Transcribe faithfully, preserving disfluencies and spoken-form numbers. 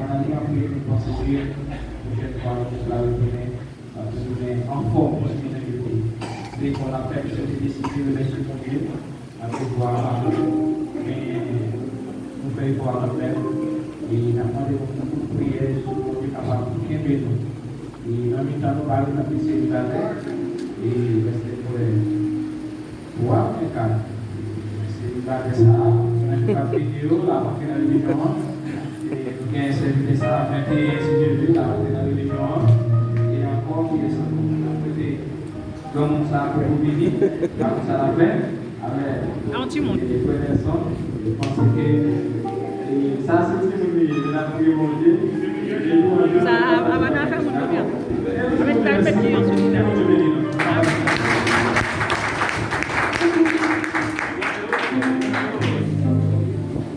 Kontan li anpil, nou panse ke pwochèn fwa nou la retounen, n ap retounen anfòm, kontinye nan yote. Se pou lapè, misye te deside remèsye Bondye, avèk vwa a, men nou fè efò a kanmenm, e n ap mande Bondye pou priyè, pou Bondye kapab kenbe nou. E nan mitan nou, pa gen anpil selibatè, e rèste frè. Wa, men ka. Se li pa fè sa, nan jou k ap vini yo, l ap antre nan relijyon an. E nou gen sèvitè sa, venteyen, si Dye vle, l ap antre nan relijyon an. E ankò, kiyès ankò? N ap swete granmoun sa pou vini, pa konn sa l ap fè. Avè yon timoun. E frè Nelson, e panse ke, e sa se timoun li ye, men l ap priye Bondye.